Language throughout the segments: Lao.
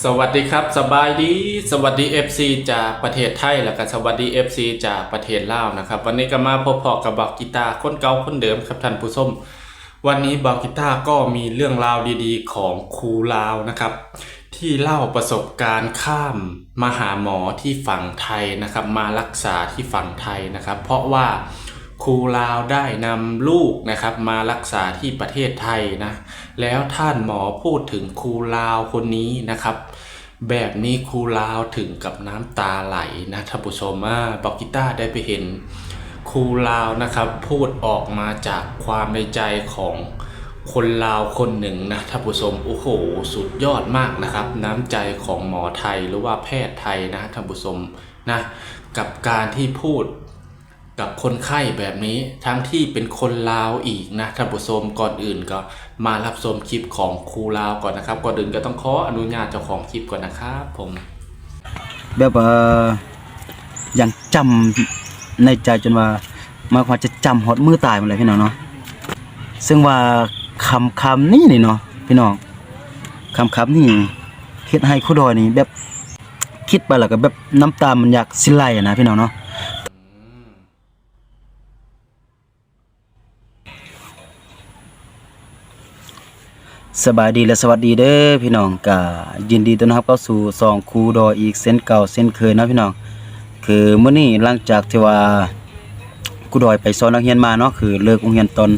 ສະຫວັດດີຄັບ ສະບາຍດີ ສະຫວັດດີເອັຟຊີຈາກປະເທດໄທ ແລ້ວກໍສະຫວັດດີເອັຟຊີຈາກປະເທດລາວນະຄັບ. ວັນນີ້ກໍມາພົບພໍ້ກັບບ່າວກີຕາ ຄົນເກົ່າຄົນເດີມຄັບທ່ານຜູ້ຊົມ. ວັນນີ້ບ່າວກີຕາກໍມີເລື່ອງລາວດີໆຂອງຄູລາວນະຄັບ ທີ່ເລົ່າປະສົບການຂ້າມມາຫາໝໍທີ່ຝັ່ງໄທນະຄັບ ມາລັກສາທີ່ຝັ່ງໄທນະຄັບ ເພາະວ່າຄູລາວໄດ້ນຳລູກນະຄັບ ມາລັກສາທີ່ປະເທດໄທນະ. ແລ້ວທ່ານໝໍພູດເຖິງຄູລາວຄົນນີ້ນະຄັບ ແບບນີ້ຄູລາວເຖິງກັບນ້ຳຕາໄຫຼນະທ່ານຜູ້ຊົມ. ອາ ບ່າວກີຕາໄດ້ໄປເຫັນຄູລາວນະຄັບ ພູດອອກມາຈາກຄວາມໃນໃຈຂອງຄົນລາວຄົນໜຶ່ງນະທ່ານຜູ້ຊົມ. ໂອ້ໂຫ ສຸດຍອດມາກນະຄັບ ນ້ຳໃຈຂອງໝໍໄທ ຫຼືວ່າແພດໄທນະທ່ານຜູ້ຊົມນະ ກັບການທີ່ພູດ ກັບຄົນໄຂ້ແບບນີ້ ທັງທີ່ເປັນຄົນລາວອີກນະທ່ານຜູ້ຊົມ. ກ່ອນອື່ນກໍມາຮັບຊົມຄລິບຂອງຄູລາວກ່ອນນະຄັບ. ກ່ອນອື່ນກໍຕ້ອງຂໍອະນຸຍາດເຈົ້າຂອງຄລິບກ່ອນນະຄັບຜົມ. ແບບວ່າຍັງຈຳໃນໃຈຈົນວ່າ ໝາຍຄວາມວ່າຈະຈຳຮອດມື້ຕາຍພຸ້ນແຫຼະພີ່ນ້ອງເນາະ. ເຊິ່ງວ່າຄ່ຳໆນີ້ນີ້ເນາະພີ່ນ້ອງ ຄ່ຳໆນີ້ເຮັດໃຫ້ຄູດອຍນີ້ແບບຄິດໄປແລ້ວກໍແບບນ້ຳຕາມັນຢາກຊິໄຫຼນະພີ່ນ້ອງເນາະ. ສະບາຍດີ ແລະ ສະຫວັດດີເດີພີ່ນ້ອງ. ກະຍິນດີຕ້ອນຮັບເຂົ້າສູ່ຊ່ອງຄູດອຍອີກເຊັ່ນເກົ່າເຊັ່ນເຄີຍເນາະພີ່ນ້ອງ. ຄືມື້ນີ້ຫຼັງຈາກທີ່ວ່າຄູດອຍໄປສອນນັກຮຽນມາເນາະ ຄືເລີກໂຮງຮຽນຕອນ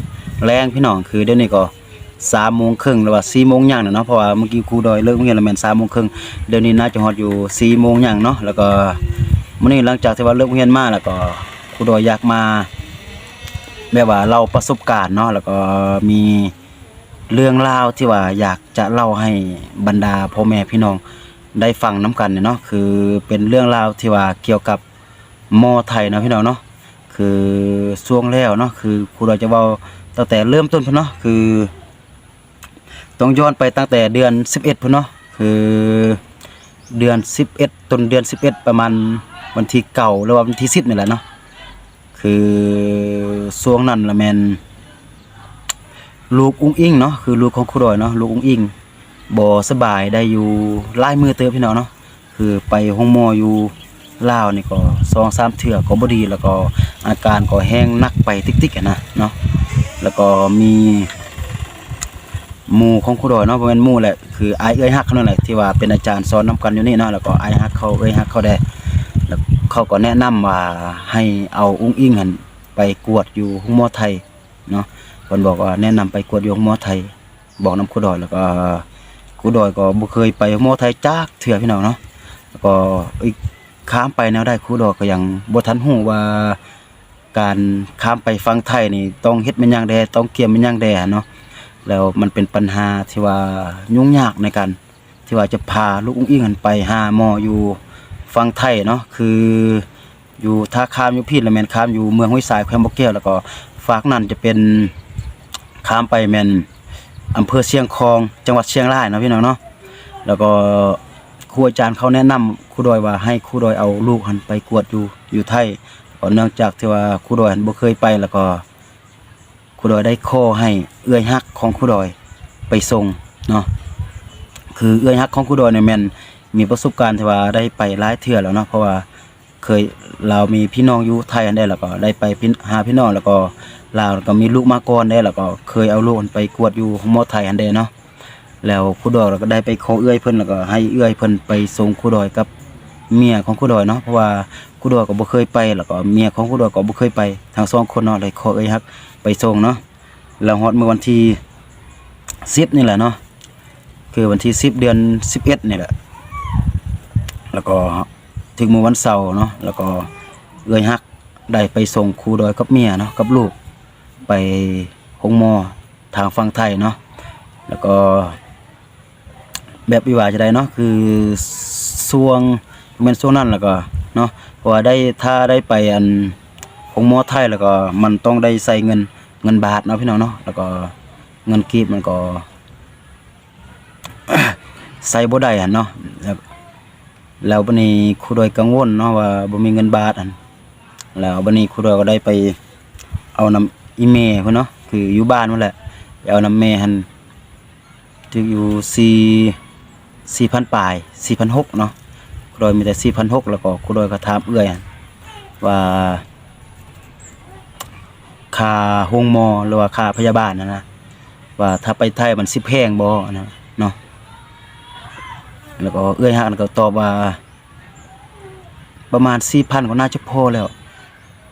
ແລງພີ່ນ້ອງ. ຄືດຽວນີ້ກໍສາມໂມງເຄິ່ງ ຫຼືວ່າສີ່ໂມງຫຍັງແຫຼະເນາະ ເພາະວ່າມື້ກີ້ຄູດອຍເລີກໂຮງຮຽນລະແມ່ນສາມໂມງເຄິ່ງ ດຽວນີ້ໜ້າຈະຮອດຢູ່ສີ່ໂມງຫຍັງເນາະ. ແລ້ວກໍມື້ນີ້ຫຼັງຈາກທີ່ວ່າເລີກໂຮງຮຽນມາ ແລ້ວກໍຄູດອຍຢາກມາ ແບບວ່າເລົ່າປະສົບການເນາະ ແລ້ວກໍມີເລື່ອງລາວທີ່ວ່າຢາກຈະເລົ່າໃຫ້ບັນດາພໍ່ແມ່ພີ່ນ້ອງໄດ້ຟັງນຳກັນເນາະ. ຄືເປັນເລື່ອງລາວທີ່ວ່າກ່ຽວກັບໝໍໄທເນາະພີ່ນ້ອງເນາະ. ຄືຊ່ວງແລ້ວເນາະ ຄືຄູດອຍຈະເວົ້າຕັ້ງແຕ່ເລີ່ມຕົ້ນພຸ້ນເນາະ ຄື ຕ້ອງຍ້ອນໄປຕັ້ງແຕ່ເດືອນສິບເອັດພຸ້ນເນາະ ຄືເດືອນສິບເອັດ ຕົ້ນເດືອນສິບເອັດ ປະມານວັນທີເກົ້າ ຫຼືວ່າວັນທີສິບນີ້ແຫຼະເນາະ. ຄືຊ່ວງນັ້ນລະແມ່ນລູກອຸ້ງອິງເນາະ ຄືລູກຂອງຄູດອຍເນາະ ລູກອຸ້ງອິງບໍ່ສະບາຍໄດ້ຢູ່ຫຼາຍມື້ເຕີບພີ່ນ້ອງເນາະ. ຄືໄປໂຮງໝໍຢູ່ລາວນີ້ກໍສອງສາມເທື່ອກໍບໍ່ດີ ແລ້ວກໍອາການກໍແຮງໜັກໄປຕິກໆຫັ້ນນະເນາະ. ແລ້ວກໍມີໝູ່ຂອງຄູດອຍເນາະ ບໍ່ແມ່ນໝູ່ແຫຼະ ຄືອ້າຍເອື້ອຍຮັກເຂົານັ້ນແຫຼະ ທີ່ວ່າເປັນອາຈານສອນນຳກັນຢູ່ນີ້ເນາະ ແລ້ວກໍອ້າຍຮັກເຂົາ ເອື້ອຍຮັກເຂົາແດ່ ແລ້ວເຂົາກໍແນະນຳວ່າໃຫ້ເອົາອຸ້ງອິງຫັ້ນໄປກວດຢູ່ໂຮງໝໍໄທເນາະ. ເພິ່ນບອກວ່າແນະນຳໄປກວດຢູ່ໂຮງໝໍໄທ ບອກນຳຄູດອຍ ແລ້ວກໍຄູດອຍກໍບໍ່ເຄີຍໄປໂຮງໝໍໄທຈັກເທື່ອພີ່ນ້ອງເນາະ. ແລ້ວກໍອີກ ຂ້າມໄປແນວໃດ ຄູດອຍກໍຍັງບໍ່ທັນຮູ້ວ່າການຂ້າມໄປຝັ່ງໄທນີ້ຕ້ອງເຮັດແມ່ນຫຍັງແດ່ ຕ້ອງກຽມແມ່ນຫຍັງແດ່ເນາະ. ແລ້ວມັນເປັນບັນຫາທີ່ວ່າຫຍຸ້ງຍາກໃນການທີ່ວ່າຈະພາລູກອຸ້ງອິງຫັ້ນໄປຫາໝໍຢູ່ຝັ່ງໄທເນາະ ຄື ຢູ່ທ່າຂ້າມຢູ່ພີ້ລະແມ່ນຂ້າມຢູ່ເມືອງຫ້ວຍຊາຍ ແຂວງບໍ່ແກ້ວ ແລ້ວກໍຟາກນັ້ນຈະເປັນ ຂ້າມໄປແມ່ນອຳເພີຊຽງຂອງ ຈັງຫວັດຊຽງລາຍເນາະພີ່ນ້ອງເນາະ. ແລ້ວກໍຄູອາຈານເຂົາແນະນຳຄູດອຍວ່າໃຫ້ຄູດອຍເອົາລູກຫັ້ນໄປກວດຢູ່ ຢູ່ໄທ ກໍເນື່ອງຈາກທີ່ວ່າຄູດອຍຫັ້ນບໍ່ເຄີຍໄປ ແລ້ວກໍຄູດອຍໄດ້ຂໍໃຫ້ເອື້ອຍຮັກຂອງຄູດອຍໄປສົ່ງເນາະ. ຄືເອື້ອຍຮັກຂອງຄູດອຍນີ້ແມ່ນມີປະສົບການທີ່ວ່າໄດ້ໄປຫຼາຍເທື່ອແລ້ວເນາະ ເພາະວ່າ ເຄີຍ ລາວມີພີ່ນ້ອງຢູ່ໄທຫັ້ນເດ້ ແລ້ວກໍໄດ້ໄປ ພີ່ ຫາພີ່ນ້ອງ ແລ້ວກໍລາວກໍມີລູກມາກ່ອນເດ້ ແລ້ວກໍເຄີຍເອົາລູກຫັ້ນໄປກວດຢູ່ໂຮງໝໍໄທຫັ້ນເດ້ເນາະ. ແລ້ວຄູດອຍກໍໄດ້ໄປຂໍເອື້ອຍເພິ່ນ ແລ້ວກໍໃຫ້ເອື້ອຍເພິ່ນໄປສົ່ງຄູດອຍກັບເມຍຂອງຄູດອຍເນາະ ເພາະວ່າຄູດອຍກໍບໍ່ເຄີຍໄປ ແລ້ວກໍເມຍຂອງຄູດອຍກໍບໍ່ເຄີຍໄປ ທັງສອງຄົນເນາະ ເລີຍຂໍເອື້ອຍຮັກໄປສົ່ງເນາະ. ແລ້ວຮອດມື້ວັນທີສິບນີ້ແຫຼະເນາະ ຄືວັນທີສິບ ເດືອນສິບເອັດນີ້ແຫຼະ ແລ້ວກໍ ຖືກມື້ວັນເສົາເນາະ ແລ້ວກໍເອື້ອຍຮັກໄດ້ໄປສົ່ງຄູດອຍກັບເມຍເນາະ ກັບລູກໄປໂຮງໝໍທາງຝັ່ງໄທເນາະ. ແລ້ວກໍແບບ ອີ່ວ່າຈັ່ງໃດເນາະ ຄືຊ່ວງ ແມ່ນຊ່ວງນັ້ນແລ້ວກໍເນາະ ເພາະວ່າໄດ້ ຖ້າໄດ້ໄປອັນໂຮງໝໍໄທແລ້ວກໍມັນຕ້ອງໄດ້ໃຊ້ເງິນ ເງິນບາດເນາະພີ່ນ້ອງເນາະ ແລ້ວກໍເງິນກີບມັນກໍ ໃຊ້ບໍ່ໄດ້ຫັ້ນເນາະ. ແລ້ວ ແລ້ວບັດນີ້ຄູດອຍກັງວົນເນາະວ່າບໍ່ມີເງິນບາດຫັ້ນ ແລ້ວບັດນີ້ຄູດອຍກໍໄດ້ໄປເອົານຳອີ່ແມ່ພຸ້ນເນາະ ຄືຢູ່ບ້ານພຸ້ນແຫຼະ ໄປເອົານຳແມ່ຫັ້ນ ຖືກຢູ່ສີ່ ສີ່ພັນປາຍ ສີ່ພັນຫົກເນາະ. ຄູດອຍມີແຕ່ສີ່ພັນຫົກ ແລ້ວກໍຄູດອຍກໍຖາມເອື້ອຍວ່າ ຄ່າໂຮງໝໍ ຫຼືວ່າຄ່າພະຍາບານຫັ້ນນະ ວ່າຖ້າໄປໄທມັນຊິແພງບໍ່ຫັ້ນນະເນາະ. ແລ້ວກໍເອື້ອຍຮັກນັ້ນກໍຕອບວ່າ ປະມານສີ່ພັນກໍໜ້າຈະພໍແລ້ວ.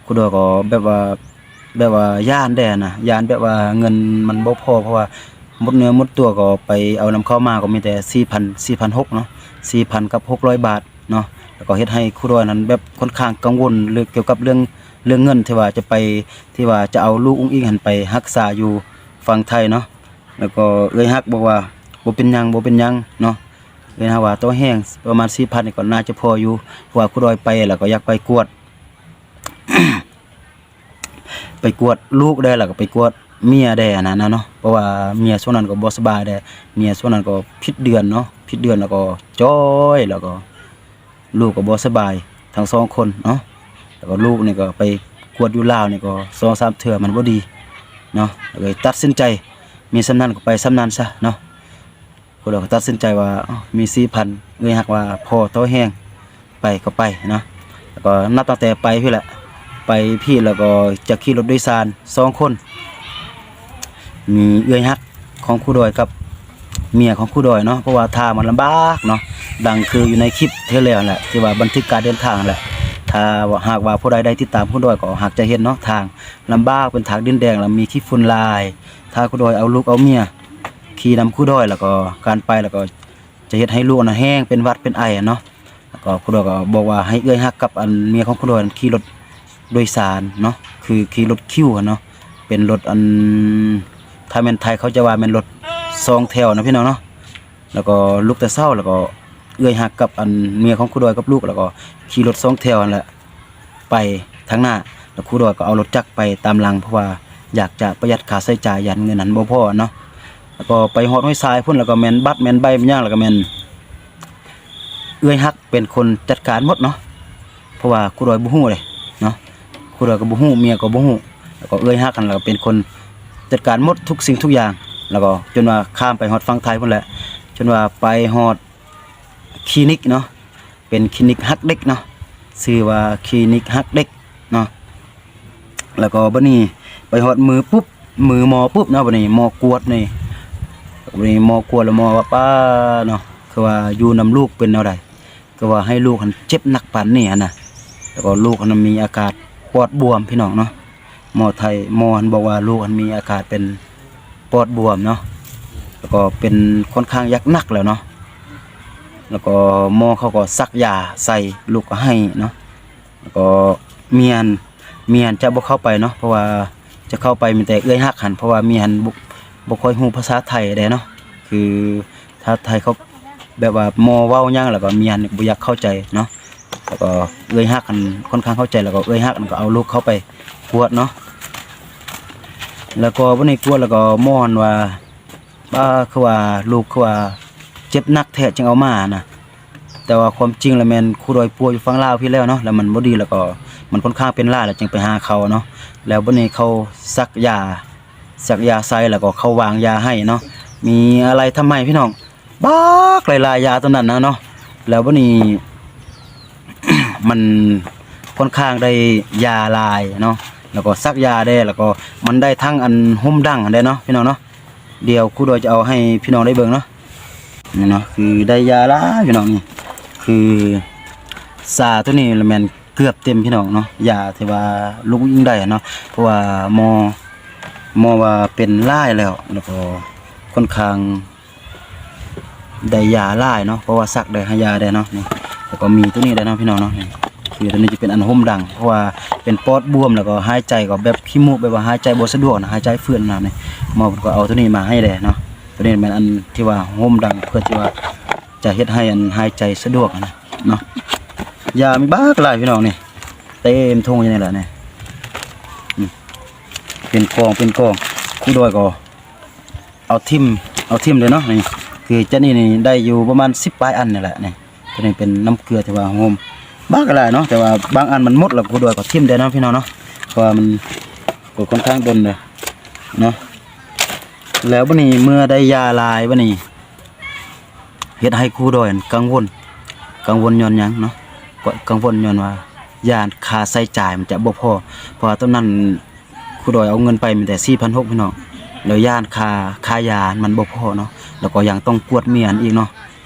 ຄູດອຍກໍແບບວ່າ ແບບວ່າຢ້ານແດ່ນະ ຢ້ານແບບວ່າເງິນມັນບໍ່ພໍ ເພາະວ່າໝົດເນື້ອໝົດຕົວກໍໄປເອົານຳເຂົາມາກໍມີແຕ່ສີ່ພັນ ສີ່ພັນຫົກເນາະ ສີ່ພັນກັບຫົກຮ້ອຍບາດເນາະ. ແລ້ວກໍເຮັດໃຫ້ຄູດອຍນັ້ນແບບຂ້ອນຂ້າງກັງວົນເລື່ອງ ກ່ຽວກັບເລື່ອງ ເລື່ອງເງິນທີ່ວ່າຈະໄປ ທີ່ວ່າຈະເອົາລູກອຸ້ງອິງຫັ້ນໄປຮັກສາຢູ່ຝັ່ງໄທເນາະ. ແລ້ວກໍເອື້ອຍຮັກບອກວ່າ ບໍ່ເປັນຫຍັງ ບໍ່ເປັນຫຍັງເນາະ. ເອື້ອຍຮັກວ່າຕໍ່ແຮງປະມານສີ່ພັນນີ້ກໍໜ້າຈະພໍຢູ່ ເພາະວ່າຄູດອຍໄປແລ້ວກໍຢາກໄປກວດ ໄປກວດລູກແດ່ ແລ້ວກໍໄປກວດເມຍແດ່ຫັ້ນນະເນາະ. ເພາະວ່າເມຍຊ່ວງນັ້ນກໍບໍ່ສະບາຍແດ່ ເມຍຊ່ວງນັ້ນກໍຜິດເດືອນເນາະ ຜິດເດືອນແລ້ວກໍຈ່ອຍ ແລ້ວກໍລູກກໍບໍ່ສະບາຍທັງສອງຄົນເນາະ. ແລ້ວກໍລູກນີ້ກໍໄປກວດຢູ່ລາວນີ້ກໍສອງສາມເທື່ອມັນບໍ່ດີເນາະ ກໍເລີຍຕັດສິນໃຈ ມີສ່ຳນັ້ນກໍໄປສ່ຳນັ້ນຊະເນາະ. ພວກເຮົາກໍຕັດສິນໃຈວ່າ ເອົ້າ ມີສີ່ພັນ ເອື້ອຍຮັກວ່າພໍຕໍ່ແຮງ ໄປກໍໄປເນາະ. ແລ້ວກໍນັບຕັ້ງແຕ່ໄປພີ້ແຫຼະ ໄປພີ້ແລ້ວກໍຈະຂີ່ລົດໂດຍສານສອງຄົນ ມີເອື້ອຍຮັກຂອງຄູດອຍກັບເມຍຂອງຄູດອຍເນາະ. ເພາະວ່າທາງມັນລຳບາກເນາະ ດັ່ງຄືຢູ່ໃນຄລິບເທື່ອແລ້ວຫັ້ນແຫຼະ ທີ່ວ່າບັນທຶກການເດີນທາງຫັ້ນແຫຼະ. ຖ້າຫາກວ່າຜູ້ໃດໄດ້ຕິດຕາມຄູດອຍກໍຫາກຈະເຫັນເນາະ ທາງລຳບາກ ເປັນທາງດິນແດງ ແລ້ວມີຂີ້ຝຸ່ນຫຼາຍ. ຖ້າຄູດອຍເອົາລູກເອົາເມຍ ຂີ່ນຳຄູດອຍ ແລ້ວກໍການໄປ ແລ້ວກໍຈະເຮັດໃຫ້ລູກນັ້ນແຮງເປັນຫວັດເປັນໄອເນາະ. ແລ້ວກໍຄູດອຍກໍບອກວ່າໃຫ້ເອື້ອຍຮັກກັບອັນເມຍຂອງຄູດອຍນັ້ນຂີ່ລົດໂດຍສານເນາະ ຄືຂີ່ລົດຄິວຫັ້ນເນາະ ເປັນລົດອັນ ຖ້າແມ່ນໄທເຂົາຈະວ່າແມ່ນລົດສອງແຖວນະພີ່ນ້ອງເນາະ. ແລ້ວກໍລຸກແຕ່ເຊົ້າ ແລ້ວກໍເອື້ອຍຮັກກັບອັນເມຍຂອງຄູດອຍກັບລູກ ແລ້ວກໍຂີ່ລົດສອງແຖວຫັ້ນແຫຼະ ໄປທາງໜ້າ ແລ້ວຄູດອຍກໍເອົາລົດຈັກໄປຕາມຫຼັງ ເພາະວ່າຢາກຈະປະຢັດຄ່າໃຊ້ຈ່າຍ ຢ້ານເງິນຫັ້ນບໍ່ພໍເນາະ. ແລ້ວກໍໄປຮອດຫ້ວຍຊາຍພຸ້ນ ແລ້ວກໍແມ່ນບັດແມ່ນໃບແມ່ນຫຍັງ ແລ້ວກໍແມ່ນເອື້ອຍຮັກເປັນຄົນຈັດການໝົດເນາະ ເພາະວ່າຄູດອຍບໍ່ຮູ້ເດ້ເນາະ ຄູດອຍກໍບໍ່ຮູ້ ເມຍກໍບໍ່ຮູ້ ແລ້ວກໍເອື້ອຍຮັກຫັ້ນແຫຼະເປັນຄົນຈັດການໝົດທຸກສິ່ງທຸກຢ່າງ. ແລ້ວກໍຈົນວ່າຂ້າມໄປຮອດຝັ່ງໄທພຸ້ນແຫຼະ ຈົນວ່າໄປຮອດຄລີນິກເນາະ ເປັນຄລີນິກຮັກເດັກເນາະ ຊື່ວ່າຄລີນິກຮັກເດັກເນາະ. ແລ້ວກໍບັດນີ້ໄປຮອດມື້ປຸບ ມື້ໝໍປຸບເນາະ ບັດນີ້ໝໍກວດນີ້ ບັດນີ້ໝໍກວດແລ້ວໝໍວ່າ ປ້າເນາະ ຄືວ່າຢູ່ນຳລູກເປັນແນວໃດ ຄືວ່າໃຫ້ລູກຫັ້ນເຈັບໜັກປານນີ້ຫັ້ນນະ. ແລ້ວກໍລູກຫັ້ນມີອາການປອດບວມພີ່ນ້ອງເນາະ. ໝໍໄທ ໝໍຫັ້ນບອກວ່າລູກຫັ້ນມີອາການເປັນປອດບວມເນາະ ແລ້ວກໍເປັນຂ້ອນຂ້າງຢາກໜັກແລ້ວເນາະ. ແລ້ວກໍໝໍເຂົາກໍສັກຢາໃສ່ ລູກກໍໄຫ້ເນາະ. ແລ້ວກໍເມຍຫັ້ນ ເມຍຫັ້ນຈະບໍ່ເຂົ້າໄປເນາະ ເພາະວ່າຈະເຂົ້າໄປມີແຕ່ເອື້ອຍຮັກຫັ້ນ ເພາະວ່າເມຍຫັ້ນບໍ່ ບໍ່ຄ່ອຍຮູ້ພາສາໄທແດ່ເນາະ ຄື ຖ້າໄທເຂົາແບບວ່າໝໍເວົ້າຫຍັງ ແລ້ວກໍເມຍຫັ້ນບໍ່ຢາກເຂົ້າໃຈເນາະ. ແລ້ວກໍເອື້ອຍຮັກຫັ້ນຂ້ອນຂ້າງເຂົ້າໃຈ ແລ້ວກໍເອື້ອຍຮັກຫັ້ນກໍເອົາລູກເຂົ້າໄປກວດເນາະ. ແລ້ວກໍບັດນີ້ກວດ ແລ້ວກໍໝໍຫັ້ນວ່າ ປ້າ ຄືວ່າລູກຄືວ່າເຈັບໜັກແທ້ຈຶ່ງເອົາມານະ. ແຕ່ວ່າຄວາມຈິງແລ້ວແມ່ນຄູດອຍປ່ວຍຢູ່ຝັ່ງລາວພີ້ແລ້ວເນາະ ແລ້ວມັນບໍ່ດີ ແລ້ວກໍມັນຂ້ອນຂ້າງເປັນຫຼາຍ ແລ້ວຈຶ່ງໄປຫາເຂົາເນາະ. ແລ້ວບັດນີ້ເຂົາສັກຢາ ສັກຢາໃສ່ ແລ້ວກໍເຂົາວາງຢາໃຫ້ເນາະ. ມີອາໄລທຳໄມພີ່ນ້ອງ ບັກຫຼາຍໆ ຢາຕົວນັ້ນນະເນາະ. ແລ້ວບັດນີ້ ມັນຂ້ອນຂ້າງໄດ້ຢາຫຼາຍເນາະ ແລ້ວກໍສັກຢາແດ່ ແລ້ວກໍມັນໄດ້ທັງອັນໂຮມດັງຫັ້ນແດ່ເນາະ ພີ່ນ້ອງເນາະ. ດຽວຄູດອຍຈະເອົາໃຫ້ພີ່ນ້ອງໄດ້ເບິ່ງເນາະ ນີ້ເນາະ ຄືໄດ້ຢາຫຼາຍພີ່ນ້ອງ. ນີ້ຄືຊາຕົວນີ້ລະແມ່ນເກືອບເຕັມພີ່ນ້ອງເນາະ ຢາທີ່ວ່າລູກອີ່ງໄດ້ເນາະ ເພາະວ່າໝໍ ໝໍວ່າເປັນຫຼາຍແລ້ວ ແລ້ວກໍຂ້ອນຂ້າງ ໄດ້ຢາຫຼາຍເນາະ ເພາະວ່າສັກໄດ້ໃຫ້ຢາໄດ້ເນາະ. ນີ້ ແລ້ວກໍມີຕົວນີ້ໄດ້ເນາະພີ່ນ້ອງເນາະ. ນີ້ ຄືຕົວນີ້ຈະເປັນອັນໂຮມດັງ ເພາະວ່າເປັນປອດບວມ ແລ້ວກໍຫາຍໃຈກໍແບບຂີ້ມູກ ແບບວ່າຫາຍໃຈບໍ່ສະດວກນະ ຫາຍໃຈຝືນນະ. ນີ້ໝໍເພິ່ນກໍເອົາຕົວນີ້ມາໃຫ້ແດ່ເນາະ. ຕົວນີ້ແມ່ນອັນທີ່ວ່າໂຮມດັງ ເພື່ອທີ່ວ່າຈະເຮັດໃຫ້ອັນຫາຍໃຈສະດວກນະເນາະ. ຢາມີບັກຫຼາຍພີ່ນ້ອງ ນີ້ ເຕັມຖົງຢູ່ນີ້ແຫຼະ ນີ້ ອືມ ເປັນກອງເປັນກອງ. ຄູດອຍກໍ ເອົາຖິ້ມ ເອົາຖິ້ມເລີຍເນາະ. ນີ້ຄືຈາກນີ້ນີ້ໄດ້ຢູ່ປະມານສິບປາຍອັນນີ້ແຫຼະ. ນີ້ ຕົວນີ້ເປັນນ້ຳເກືອທີ່ວ່າໂຮມບັກຫຼາຍເນາະ ແຕ່ວ່າບາງອັນມັນໝົດແລ້ວ ຄູດອຍກໍຖິ້ມໄດ້ເນາະພີ່ນ້ອງເນາະ ເພາະວ່າມັນກໍຂ້ອນຂ້າງດົນເດີເນາະ. ແລ້ວບັດນີ້ເມື່ອໄດ້ຢາຫຼາຍບັດນີ້ ເຮັດໃຫ້ຄູດອຍກັງວົນ. ກັງວົນຍ້ອນຫຍັງເນາະ? ກໍກັງວົນຍ້ອນວ່າຢ້ານຄ່າໃຊ້ຈ່າຍມັນຈະບໍ່ພໍ, ເພາະວ່າຕອນນັ້ນຄູດອຍເອົາເງິນໄປມີແຕ່ສີ່ພັນຫົກ ພີ່ນ້ອງ, ແລ້ວຢ້ານຄ່າ ຄ່າຢາມັນບໍ່ພໍເນາະ, ແລ້ວກໍຍັງຕ້ອງກວດເມຍຫັ້ນອີກເນາະ.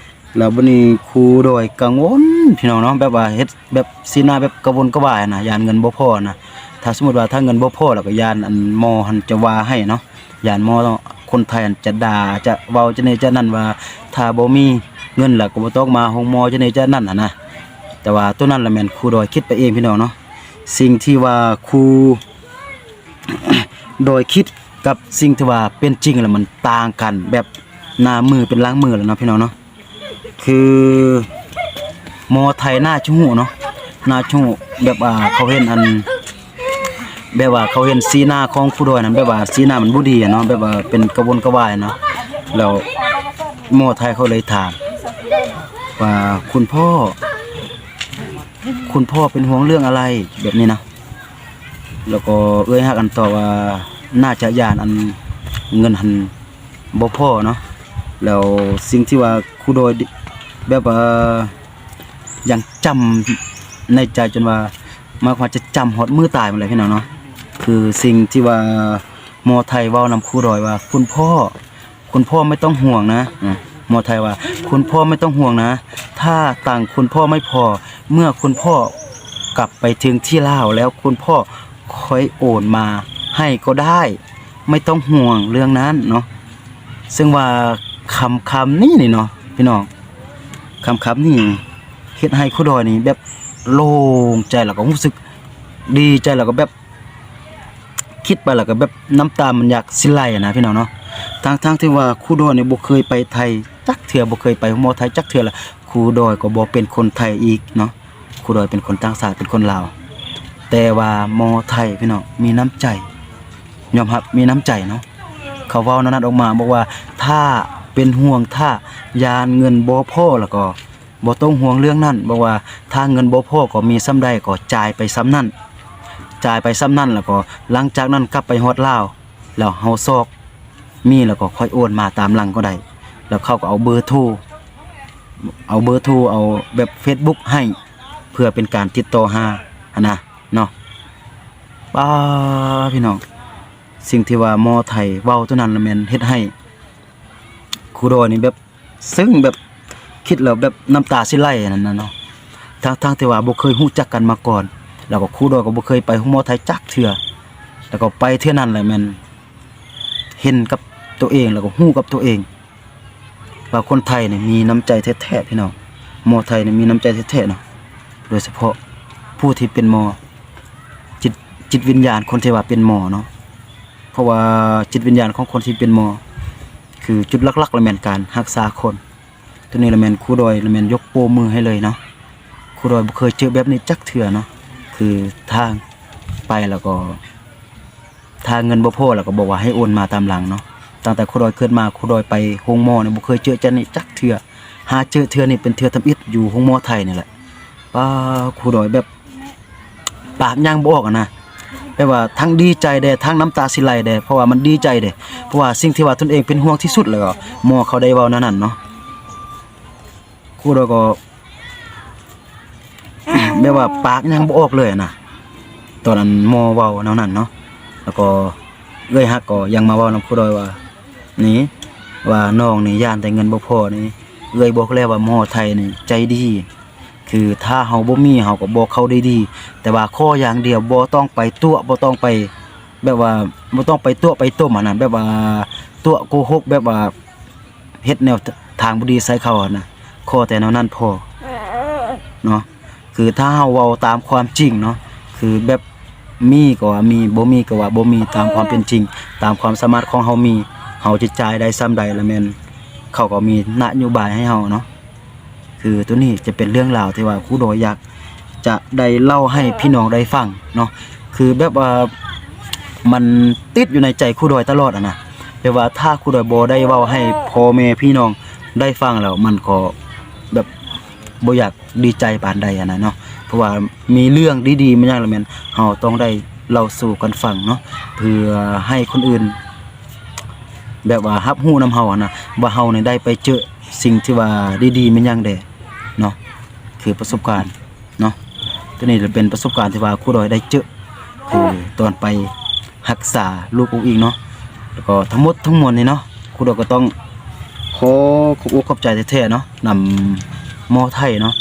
ແລ້ວບັດນີ້ຄູດອຍກັງວົນ ພີ່ນ້ອງເນາະ, ແບບວ່າເຮັດແບບສີໜ້າແບບກະວົນກະວາຍນະ, ຢ້ານເງິນບໍ່ພໍນະ. ຖ້າສົມມຸດວ່າຖ້າເງິນບໍ່ພໍ ແລ້ວກໍຢ້ານອັນໝໍຫັ້ນຈະວ່າໃຫ້ເນາະ, ຢ້ານໝໍຄົນໄທຫັ້ນຈະດ່າ ຈະເວົ້າຈະນີ້ຈະນັ້ນວ່າ ຖ້າບໍ່ມີເງິນແລ້ວກໍບໍ່ຕ້ອງມາໂຮງໝໍຈະນີ້ຈະນັ້ນຫັ້ນນະ. ແຕ່ວ່າໂຕນັ້ນລະແມ່ນຄູດອຍຄິດໄປເອງ ພີ່ນ້ອງເນາະ. ສິ່ງທີ່ວ່າຄູດອຍຄິດກັບສິ່ງທີ່ວ່າເປັນຈິງລະມັນຕ່າງກັນແບບໜ້າມືເປັນຫຼັງມືລະເນາະ ພີ່ນ້ອງເນາະ. ຄືໝໍໄທໜ້າຈະຮູ້ເນາະ, ໜ້າຈະຮູ້ ແບບວ່າເຂົາເຫັນອັນ ແບບວ່າເຂົາເຫັນສີໜ້າຂອງຄູດອຍນັ້ນ ແບບວ່າສີໜ້າມັນບໍ່ດີເນາະ, ແບບວ່າເປັນກະວົນກະວາຍເນາະ. ແລ້ວໝໍໄທເຂົາເລີຍຖາມວ່າ ຄຸນພໍ່ ຄຸນພໍ່ເປັນຫ່ວງເລື່ອງອະໄລ? ແບບນີ້ນະ. ແລ້ວກໍເອື້ອຍຮັກອັນຕອບວ່າ ໜ້າຈະຢ້ານອັນເງິນຫັ້ນບໍ່ພໍເນາະ. ແລ້ວສິ່ງທີ່ວ່າຄູດອຍ ແບບວ່າຍັງຈຳໃນໃຈຈົນວ່າ ໝາຍຄວາມວ່າຈະຈຳຮອດມື້ຕາຍພຸ້ນແຫຼະ ພີ່ນ້ອງເນາະ. ຄືສິ່ງທີ່ວ່າໝໍໄທເວົ້ານຳຄູດອຍວ່າ ຄຸນພໍ່ ຄຸນພໍ່ໄມ່ຕ້ອງຫ່ວງນະ, ອາ ໝໍໄທວ່າ ຄຸນພໍ່ໄມ່ຕ້ອງຫ່ວງນະ, ຖ້າຕັງຄຸນພໍ່ໄມ່ພໍ ເມື່ອຄຸນພໍ່ກັບໄປເຖິງທີ່ລາວແລ້ວ ຄຸນພໍ່ຄ່ອຍໂອນມາໃຫ້ກໍໄດ້, ໄມ່ຕ້ອງຫ່ວງເລື່ອງນັ້ນເນາະ. ເຊິ່ງວ່າຄຳ ຄຳນີ້ນີ້ເນາະ ພີ່ນ້ອງ, ຄຳ ຄຳນີ້ເຮັດໃຫ້ຄູດອຍນີ້ແບບໂລ່ງໃຈ ແລ້ວກໍຮູ້ສຶກດີໃຈ ແລ້ວກໍແບບ ຄິດໄປແລ້ວກໍແບບນ້ຳຕາມັນຢາກຊິໄຫຼນະ ພີ່ນ້ອງເນາະ. ທັງໆທີ່ວ່າຄູດອຍນີ້ບໍ່ເຄີຍໄປໄທຈັກເທື່ອ, ບໍ່ເຄີຍໄປໂຮງໝໍໄທຈັກເທື່ອ, ແລ້ວຄູດອຍກໍບໍ່ເປັນຄົນໄທອີກເນາະ, ຄູດອຍເປັນຄົນຕ່າງຊາດ ເປັນຄົນລາວ. ແຕ່ວ່າໝໍໄທ ພີ່ນ້ອງ ມີນ້ຳໃຈ, ຍອມຮັບມີນ້ຳໃຈເນາະ. ເຂົາເວົ້າແນວນັ້ນອອກມາ ບອກວ່າ ຖ້າເປັນຫ່ວງ ຖ້າຢ້ານເງິນບໍ່ພໍ ແລ້ວກໍ ບໍ່ຕ້ອງຫ່ວງເລື່ອງນັ້ນ, ບອກວ່າຖ້າເງິນບໍ່ພໍກໍມີສ່ຳໃດກໍຈ່າຍໄປສ່ຳນັ້ນ, ຈ່າຍໄປສ່ຳນັ້ນ ແລ້ວກໍຫຼັງຈາກນັ້ນກັບໄປຮອດລາວ ແລ້ວເຮົາຊອກມີ ແລ້ວກໍຄ່ອຍໂອນມາຕາມຫຼັງກໍໄດ້. ແລ້ວເຂົາກໍເອົາເບີໂທ ເອົາເບີໂທ ເອົາແບບເຟສບຸກໃຫ້ ເພື່ອເປັນການຕິດຕໍ່ຫາຫັ້ນນະເນາະ. ປ້າ ພີ່ນ້ອງ, ສິ່ງທີ່ວ່າໝໍໄທເວົ້າຕົວນັ້ນລະແມ່ນເຮັດໃຫ້ຄູດອຍນີ້ແບບ ເຊິ່ງແບບຄິດແລ້ວແບບນ້ຳຕາຊິໄຫຼຫັ້ນນະເນາະ, ທັງໆທີ່ວ່າບໍ່ເຄີຍຮູ້ຈັກກັນມາກ່ອນ, ແລ້ວກໍຄູດອຍກໍບໍ່ເຄີຍໄປໂຮງໝໍໄທຈັກເທື່ອ, ແລ້ວກໍໄປເທື່ອນັ້ນແຫຼະແມ່ນເຫັນກັບຕົວເອງ ແລ້ວກໍຮູ້ກັບຕົວເອງວ່າຄົນໄທນີ້ມີນ້ຳໃຈແທ້ໆ ພີ່ນ້ອງ, ໝໍໄທນີ້ມີນ້ຳໃຈແທ້ໆເນາະ, ໂດຍສະເພາະຜູ້ທີ່ເປັນໝໍ ຈິດ ຈິດວິນຍານຄົນທີ່ວ່າເປັນໝໍເນາະ, ເພາະວ່າຈິດວິນຍານຂອງຄົນທີ່ເປັນໝໍ ຄືຈຸດຫຼັກໆລະແມ່ນການຮັກສາຄົນ. ຕົວນີ້ລະແມ່ນຄູດອຍລະແມ່ນຍົກໂປ້ມືໃຫ້ເລີຍເນາະ, ຄູດອຍບໍ່ເຄີຍເຈີແບບນີ້ຈັກເທື່ອເນາະ, ຄືທາງໄປແລ້ວກໍ ຖ້າເງິນບໍ່ພໍແລ້ວກໍບອກວ່າໃຫ້ໂອນມາຕາມຫຼັງເນາະ. ຕັ້ງແຕ່ຄູດອຍເກີດມາ ຄູດອຍໄປໂຮງໝໍນີ້ບໍ່ເຄີຍເຈີຈັ່ງນີ້ຈັກເທື່ອ, ຫາເຈີເທື່ອນີ້ເປັນເທື່ອທຳອິດຢູ່ໂຮງໝໍໄທນີ້ແຫຼະ. ປ້າ ຄູດອຍແບບ ປາກຍັງບໍ່ອອກຫັ້ນນະ, ແບບວ່າທັງດີໃຈແດ່ ທັງນ້ຳຕາຊິໄຫຼແດ່ ເພາະວ່າມັນດີໃຈເດ້, ເພາະວ່າສິ່ງທີ່ວ່າຕົນເອງເປັນຫ່ວງທີ່ສຸດ ແລ້ວກໍໝໍເຂົາໄດ້ເວົ້າແນວນັ້ນເນາະ. ຄູດອຍກໍ ແບບວ່າປາກຍັງບໍ່ອອກເລີຍຫັ້ນນະ ຕອນອັນໝໍເວົ້າແນວນັ້ນເນາະ. ແລ້ວກໍເອື້ອຍຮັກກໍຍັງມາເວົ້ານຳຄູດອຍວ່າ ນີ້ ວ່ານ້ອງນີ້ຢ້ານແຕ່ເງິນບໍ່ພໍນີ້, ເອື້ອຍບອກແລ້ວວ່າໝໍໄທນີ້ໃຈດີ, ຄືຖ້າເຮົາບໍ່ມີເຮົາກໍບອກເຂົາໄດ້ດີ, ແຕ່ວ່າຂໍຢ່າງດຽວບໍ່ຕ້ອງໄປຕົວະ ບໍ່ຕ້ອງໄປ ແບບວ່າບໍ່ຕ້ອງໄປຕົວະໄປຕົ້ມຫັ້ນນະ, ແບບວ່າຕົວະໂກຫົກ ແບບວ່າເຮັດແນວທາງບໍ່ດີໃສ່ເຂົາຫັ້ນນະ, ຂໍແຕ່ແນວນັ້ນພໍເນາະ. ຄືຖ້າເຮົາເວົ້າຕາມຄວາມຈິງເນາະ, ຄືແບບ ມີກໍວ່າມີ ບໍ່ມີກໍວ່າບໍ່ມີ ຕາມຄວາມເປັນຈິງ ຕາມຄວາມສາມາດຂອງເຮົາມີ, ເຮົາຈະຈ່າຍໄດ້ສ່ຳໃດລະແມ່ນເຂົາກໍມີນະໂຍບາຍໃຫ້ເຮົາເນາະ. ຄືໂຕນີ້ຈະເປັນເລື່ອງລາວທີ່ວ່າຄູດອຍຢາກຈະໄດ້ເລົ່າໃຫ້ພີ່ນ້ອງໄດ້ຟັງເນາະ, ຄືແບບວ່າມັນຕິດຢູ່ໃນໃຈຄູດອຍຕະຫຼອດຫັ້ນນະ, ແບບວ່າຖ້າຄູດອຍບໍ່ໄດ້ເວົ້າໃຫ້ພໍ່ແມ່ພີ່ນ້ອງໄດ້ຟັງແລ້ວ ມັນກໍແບບ ບໍ່ຢາກດີໃຈປານໃດຫັ້ນນະເນາະ, ເພາະວ່າມີເລື່ອງດີໆ ແມ່ນຫຍັງລະແມ່ນເຮົາຕ້ອງໄດ້ເລົ່າສູ່ກັນຟັງເນາະ, ເພື່ອໃຫ້ຄົນອື່ນ ແບບວ່າຮັບຮູ້ນຳເຮົາຫັ້ນນະ ວ່າເຮົານີ້ໄດ້ໄປເຈີສິ່ງທີ່ວ່າດີໆແມ່ນຫຍັງແດ່ເນາະ ຄືປະສົບການເນາະ. ໂຕນີ້ເປັນປະສົບການທີ່ວ່າຄູດອຍໄດ້ເຈີ ຄືຕອນໄປຮັກສາລູກອຸ້ງອິງເນາະ. ແລ້ວກໍທັງໝົດທັງມວນນີ້ເນາະ ຄູດອຍກໍຕ້ອງຂໍຂອບອົກຂອບໃຈແທ້ໆເນາະ ນຳໝໍໄທເນາະ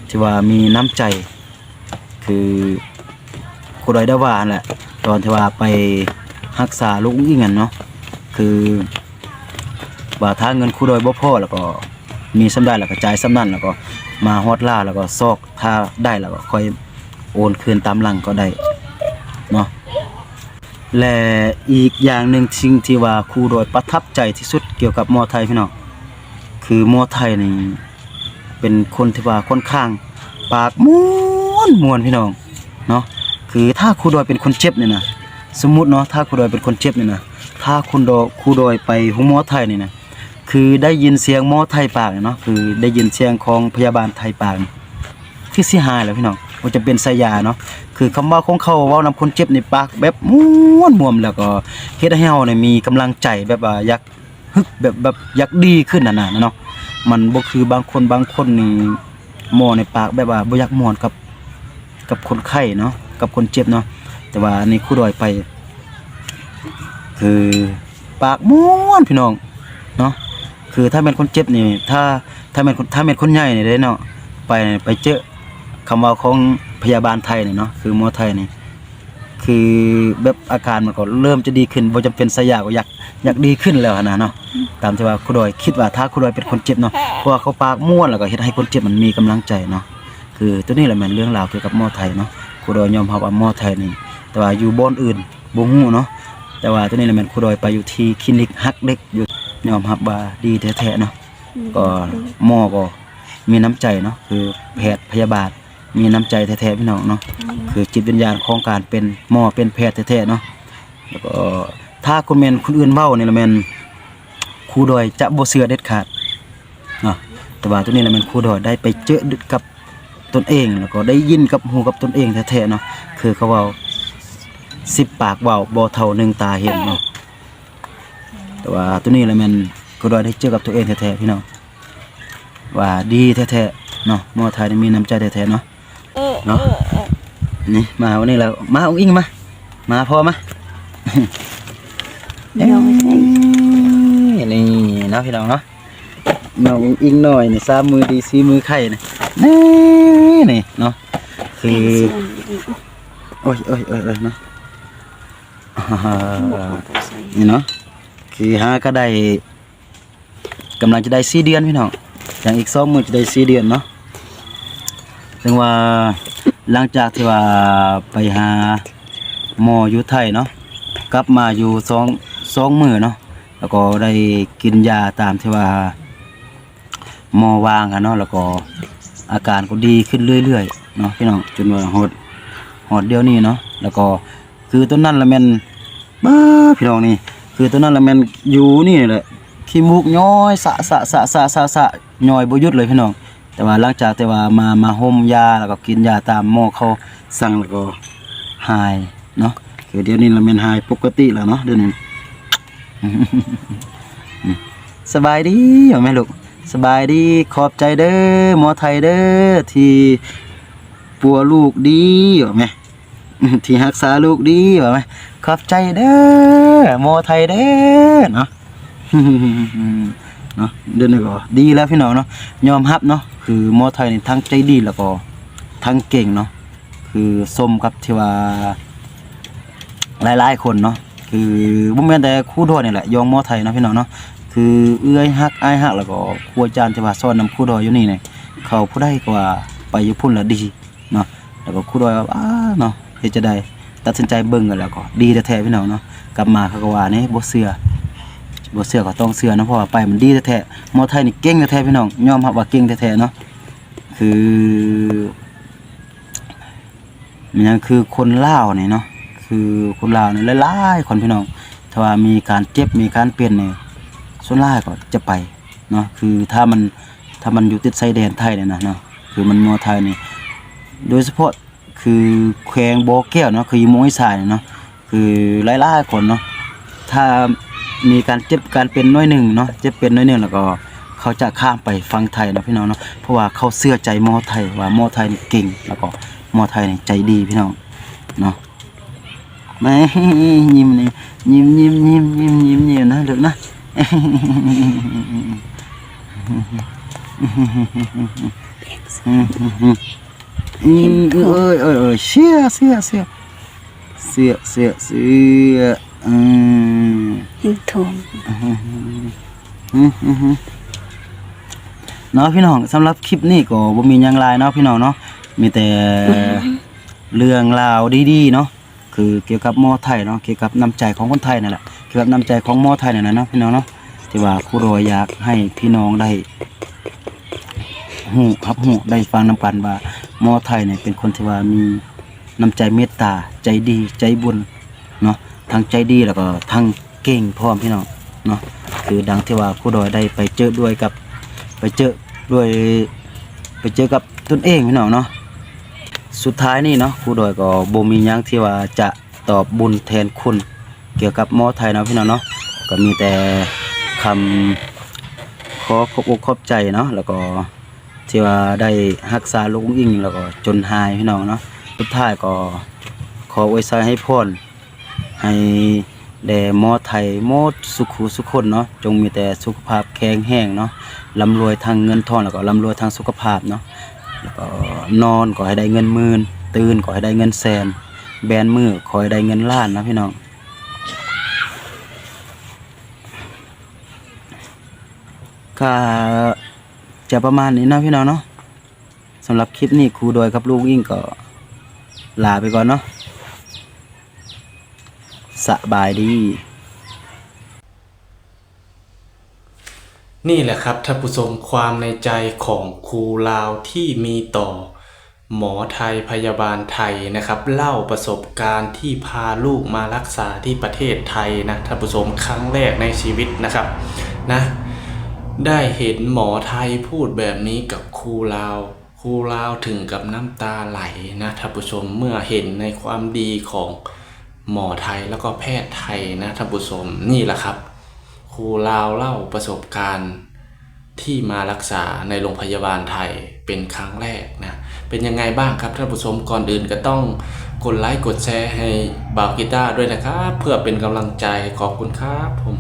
ທີ່ວ່າມີນ້ຳໃຈ ຄືຄູດອຍໄດ້ວ່າຫັ້ນແຫຼະ ຕອນທີ່ວ່າໄປຮັກສາລູກອຸ້ງອິງຫັ້ນເນາະ ຄືວ່າຖ້າເງິນຄູດອຍບໍ່ພໍ ແລ້ວກໍມີສ່ຳໃດ ແລ້ວກໍຈ່າຍສ່ຳນັ້ນ ແລ້ວກໍມາຮອດລາວ ແລ້ວກໍຊອກ ຖ້າໄດ້ແລ້ວກໍຄ່ອຍໂອນຄືນຕາມຫຼັງກໍໄດ້ເນາະ. ແລະ ອີກຢ່າງໜຶ່ງ ສິ່ງທີ່ວ່າຄູດອຍປະທັບໃຈທີ່ສຸດກ່ຽວກັບໝໍໄທພີ່ນ້ອງ ຄືໝໍໄທນີ້ເປັນຄົນທີ່ວ່າຂ້ອນຂ້າງປາກມ່ວນໆ ພີ່ນ້ອງເນາະ. ຄືຖ້າຄູດອຍເປັນຄົນເຈັບນີ້ນະ ສົມມຸດເນາະ ຖ້າຄູດອຍເປັນຄົນເຈັບນີ້ນະ ຖ້າຄູດອຍ ຄູດອຍໄປໂຮງໝໍໄທນີ້ນະ ຄືໄດ້ຍິນສຽງໝໍໄທປາກນີ້ເນາະ ຄືໄດ້ຍິນສຽງຂອງພະຍາບານໄທປາກນີ້ ຄືຊິຫາຍແລ້ວພີ່ນ້ອງ ບໍ່ຈຳເປັນໃສ່ຢາເນາະ. ຄືຄຳເວົ້າຂອງເຂົາເວົ້ານຳຄົນເຈັບນີ້ ປາກແບບມ່ວນໆ ແລ້ວກໍເຮັດໃຫ້ເຮົານີ້ມີກຳລັງໃຈ ແບບວ່າຢາກຮຶກ ແບບ ແບບຢາກດີຂຶ້ນຫັ້ນນະເນາະ. ມັນບໍ່ຄືບາງຄົນ ບາງຄົນນີ້ ໝໍໃນປາກແບບວ່າບໍ່ຢາກມ່ວນກັບ ກັບຄົນໄຂ້ເນາະ ກັບຄົນເຈັບເນາະ. ແຕ່ວ່າອັນນີ້ຄູດອຍໄປ ຄືປາກມ່ວນພີ່ນ້ອງເນາະ. ຄືຖ້າແມ່ນຄົນເຈັບນີ້ ຖ້າ ຖ້າແມ່ນຄົນ ຖ້າແມ່ນຄົນໃຫຍ່ນີ້ເດ້ເນາະ ໄປ ໄປເຈີຄຳເວົ້າຂອງພະຍາບານໄທນີ້ເນາະ ຄືໝໍໄທນີ້ ຄືແບບອາການມັນກໍເລີ່ມຈະດີຂຶ້ນ ບໍ່ຈຳເປັນໃສ່ຢາກໍຢາກ ຢາກດີຂຶ້ນແລ້ວຫັ້ນນະເນາະ. ຕາມທີ່ວ່າຄູດອຍຄິດວ່າ ຖ້າຄູດອຍເປັນຄົນເຈັບເນາະ ເພາະວ່າເຂົາປາກມ່ວນ ແລ້ວກໍເຮັດໃຫ້ຄົນເຈັບມັນມີກຳລັງໃຈເນາະ. ຄືໂຕນີ້ແຫຼະແມ່ນເລື່ອງລາວກ່ຽວກັບໝໍໄທເນາະ. ຄູດອຍຍອມຮັບວ່າໝໍໄທນີ້ ແຕ່ວ່າຢູ່ບ່ອນອື່ນບໍ່ຮູ້ເນາະ ແຕ່ວ່າໂຕນີ້ແຫຼະແມ່ນຄູດອຍໄປຢູ່ທີ່ຄລີນິກຮັກເດັກຢູ່ ຍອມຮັບວ່າດີແທ້ໆເນາະ. ກໍໝໍກໍມີນ້ຳໃຈເນາະ ຄືແພດພະຍາບານ ມີນ້ຳໃຈແທ້ໆ ພີ່ນ້ອງເນາະ. ອືມ ຄືຈິດວິນຍານຂອງການເປັນໝໍເປັນແພດແທ້ໆເນາະ. ແລ້ວກໍຖ້າຄົນແມ່ນຄົນອື່ນເວົ້ານີ້ລະແມ່ນຄູດອຍຈະບໍ່ເຊື່ອເດັດຂາດເນາະ. ແຕ່ວ່າໂຕນີ້ລະແມ່ນຄູດອຍໄດ້ໄປເຈີກັບຕົນເອງ ແລ້ວກໍໄດ້ຍິນກັບຫູກັບຕົນເອງແທ້ໆເນາະ. ຄືເຂົາເວົ້າ ສິບປາກເວົ້າບໍ່ເທົ່າໜຶ່ງຕາເຫັນເນາະ. ແຕ່ວ່າໂຕນີ້ລະແມ່ນຄູດອຍໄດ້ເຈີກັບຕົວເອງແທ້ໆ ພີ່ນ້ອງ ວ່າດີແທ້ໆເນາະ. ໝໍໄທນີ້ມີນ້ຳໃຈແທ້ໆເນາະ ເນາະ. ນີ້ມາວັນນີ້ລະ ມາອຸ້ງອິງມາ ມາພໍ່ມາ ພີ່ນ້ອງເອີຍ ນີ້ເນາະ ພີ່ນ້ອງເນາະ. ນ້ອງອຸ້ງອິງນ້ອຍນີ້ ສາມມື້ດີສີ່ມື້ໄຂ້ນີ້ ນີ້ ນີ້ເນາະ. ຄື ໂອ້ຍ ໂອ້ຍ ໂອ້ຍ ໂອ້ຍເນາະ ນີ້ເນາະ ຄືຫາກໍໄດ້ ກຳລັງຈະໄດ້ສີ່ເດືອນພີ່ນ້ອງ ຍັງອີກສອງມື້ຈະໄດ້ສີ່ເດືອນເນາະ. ເຊິ່ງວ່າຫຼັງຈາກທີ່ວ່າໄປຫາໝໍຢູ່ໄທເນາະ ກັບມາຢູ່ສອງ ສອງມື້ເນາະ ແລ້ວກໍໄດ້ກິນຢາຕາມທີ່ວ່າໝໍວາງຫັ້ນເນາະ ແລ້ວກໍອາການກໍດີຂຶ້ນເລື້ອຍໆເນາະ ພີ່ນ້ອງ ຈົນວ່າຮອດ ຮອດດຽວນີ້ເນາະ. ແລ້ວກໍ ຄືຕອນນັ້ນລະແມ່ນ ປ້າ ພີ່ນ້ອງນີ້ ຄືຕອນນັ້ນລະແມ່ນຢູ່ນີ້ແຫຼະ ຂີ້ມູກຍ້ອຍສະ ສະ ສະ ສະ ສະ ຍ້ອຍບໍ່ຢຸດເລີຍພີ່ນ້ອງ. ແຕ່ວ່າຫຼັງຈາກທີ່ວ່າມາ ມາຫົ່ມຢາ ແລ້ວກໍກິນຢາຕາມໝໍເຂົາສັ່ງ ແລ້ວກໍຫາຍເນາະ. ຄືດຽວນີ້ລະແມ່ນຫາຍປົກກະຕິແລ້ວເນາະ ດຽວນີ້. ສະບາຍດີ ເອົາແມ່ລູກ ສະບາຍດີ ຂອບໃຈເດີ ໝໍໄທເດີ ທີ່ປົວລູກດີ ເອົາແມ່ ທີ່ຮັກສາລູກດີ ວ່າໄໝ? ຂອບໃຈເດີ ໝໍໄທເດີເນາະ. ເນາະ ດຽວນີ້ກໍດີແລ້ວພີ່ນ້ອງເນາະ ຍອມຮັບເນາະ ຄືໝໍໄທນີ້ທັງໃຈດີ ແລ້ວກໍທັງເກັ່ງເນາະ. ຄືສົມກັບທີ່ວ່າຫຼາຍໆຄົນເນາະ ຄືບໍ່ແມ່ນແຕ່ຄູດອຍນີ້ແຫຼະ ຢ່ອງໝໍໄທເນາະ ພີ່ນ້ອງເນາະ. ຄືເອື້ອຍຮັກ ອ້າຍຮັກ ແລ້ວກໍຄູອາຈານທີ່ວ່າສອນນຳຄູດອຍຢູ່ນີ້ນີ້ ເຂົາຜູ້ໃດກໍວ່າໄປຢູ່ພຸ້ນລະດີ ເນາະ. ແລ້ວກໍຄູດອຍວ່າ ອ້າ ເນາະ ເຮັດຈັ່ງໃດ ຕັດສິນໃຈເບິ່ງກັນ ແລ້ວກໍດີແທ້ໆ ພີ່ນ້ອງເນາະ. ກັບມາເຂົາກໍວ່ານີ້ ບໍ່ເຊື່ອ ບໍ່ເຊື່ອກໍຕ້ອງເຊື່ອເນາະ ເພາະວ່າໄປມັນດີແທ້ໆ. ໝໍໄທນີ້ເກັ່ງແທ້ໆ ພີ່ນ້ອງ ຍອມຮັບວ່າເກັ່ງແທ້ໆເນາະ. ຄື ແມ່ນຫຍັງ ຄືຄົນລາວນີ້ເນາະ ຄືຄົນລາວນີ້ຫຼາຍໆຄົນ ພີ່ນ້ອງ ຖ້າວ່າມີການເຈັບ ມີການເປັນນີ້ ສ່ວນຫຼາຍກໍຈະໄປເນາະ. ຄືຖ້າມັນ ຖ້າມັນຢູ່ຕິດຊາຍແດນໄທນີ້ນະເນາະ ຄືມັນໝໍໄທນີ້ ໂດຍສະເພາະຄືແຂວງບໍ່ແກ້ວເນາະ ຄືຢູ່ເມືອງຫ້ວຍຊາຍນີ້ເນາະ ຄືຫຼາຍໆຄົນເນາະ ຖ້າ ມີການເຈັບການເປັນໜ້ອຍໜຶ່ງເນາະ ເຈັບເປັນໜ້ອຍໜຶ່ງ ແລ້ວກໍເຂົາຈະຂ້າມໄປຝັ່ງໄທເນາະ ພີ່ນ້ອງເນາະ ເພາະວ່າເຂົາເຊື່ອໃຈໝໍໄທວ່າໝໍໄທນີ້ເກັ່ງ ແລ້ວກໍໝໍໄທນີ້ໃຈດີ ພີ່ນ້ອງເນາະ. ແມ່ ຍິ້ມນີ້ ຍິ້ມ ຍິ້ມ ຍິ້ມ ຍິ້ມ ຍິ້ມ ຍິ້ມນະລູກນະ. ອືມ ເອີຍ ເອີຍ ເອີຍ ເຊຍ ເຊຍ ເຊຍ ເຊຍ ເຊຍ ເຊຍ ອືມ ເຫັນທ້ອງ ເນາະພີ່ນ້ອງ. ສຳລັບຄລິບນີ້ກໍບໍ່ມີຫຍັງຫຼາຍເນາະ ພີ່ນ້ອງເນາະ ມີແຕ່ເລື່ອງລາວດີໆເນາະ ຄືກ່ຽວກັບໝໍໄທເນາະ ກ່ຽວກັບນ້ຳໃຈຂອງຄົນໄທນັ້ນແຫຼະ ກ່ຽວກັບນ້ຳໃຈຂອງໝໍໄທນັ້ນນະເນາະ ພີ່ນ້ອງເນາະ ທີ່ວ່າຄູດອຍຢາກໃຫ້ພີ່ນ້ອງໄດ້ຮູ້ ຮັບຮູ້ ໄດ້ຟັງນຳກັນວ່າໝໍໄທນີ້ເປັນຄົນທີ່ວ່າມີນ້ຳໃຈເມດຕາ ໃຈດີ ໃຈບຸນເນາະ ທັງໃຈດີ ແລ້ວກໍທັງເກັ່ງພ້ອມ ພີ່ນ້ອງເນາະ. ຄືດັ່ງທີ່ວ່າຄູດອຍໄດ້ໄປເຈີດ້ວຍກັບ ໄປເຈີດ້ວຍ ໄປເຈີກັບຕົນເອງ ພີ່ນ້ອງເນາະ. ສຸດທ້າຍນີ້ເນາະ ຄູດອຍກໍບໍ່ມີຫຍັງທີ່ວ່າຈະຕອບບຸນແທນຄຸນກ່ຽວກັບໝໍໄທເນາະ ພີ່ນ້ອງເນາະ ກໍມີແຕ່ຄຳຂໍຂອບອົກຂອບໃຈເນາະ ແລ້ວກໍທີ່ວ່າໄດ້ຮັກສາລູກອຸ້ງອິງ ແລ້ວກໍຈົນຫາຍ ພີ່ນ້ອງເນາະ. ສຸດທ້າຍກໍຂໍອວຍໄຊໃຫ້ພອນ ໃຫ້ແດ່ໝໍໄທໝົດສຸຂູສຸຄົນເນາະ ຈົ່ງມີແຕ່ສຸຂະພາບແຂງແຮງເນາະ ລ່ຳລວຍທັງເງິນທອງ ແລ້ວກໍລ່ຳລວຍທັງສຸຂະພາບເນາະ ແລ້ວກໍນອນກໍໃຫ້ໄດ້ເງິນໝື່ນ ຕື່ນກໍໃຫ້ໄດ້ເງິນແສນ ແບນມື້ຂໍໃຫ້ໄດ້ເງິນລ້ານເນາະ ພີ່ນ້ອງ. ກະຈະປະມານນີ້ເນາະ ພີ່ນ້ອງເນາະ. ສຳລັບຄລິບນີ້ ຄູດອຍກັບລູກອິງກໍລາໄປກ່ອນເນາະ ສະບາຍດີ. ນີ້ແຫຼະຄັບທ່ານຜູ້ຊົມ ຄວາມໃນໃຈຂອງຄູລາວທີ່ມີຕໍ່ໝໍໄທ ພະຍາບານໄທນະຄັບ ເລົ່າປະສົບການທີ່ພາລູກມາລັກສາທີ່ປະເທດໄທນະທ່ານຜູ້ຊົມ ຄັ້ງແລກໃນຊີວິດນະຄັບນະ ໄດ້ເຫັນໝໍໄທພູດແບບນີ້ກັບຄູລາວ. ຄູລາວເຖິງກັບນ້ຳຕາໄຫຼນະທ່ານຜູ້ຊົມ ເມື່ອເຫັນໃນຄວາມດີຂອງໝໍໄທ ແລ້ວກໍແພດໄທນະທ່ານຜູ້ຊົມ. ນີ້ລະຄັບ ຄູລາວເລົ່າປະສົບການທີ່ມາລັກສາໃນໂຮງພະຍາບານໄທເປັນຄັ້ງແລກນະ. ເປັນຍັງໄງບ້າງຄັບທ່ານຜູ້ຊົມ? ກ່ອນອື່ນກໍຕ້ອງກົດໄລກົດແຊໃຫ້ບ່າວກີຕາດ້ວຍນະຄັບ ເພື່ອເປັນກຳລັງໃຈ. ຂອບຄຸນຄັບຜົມ.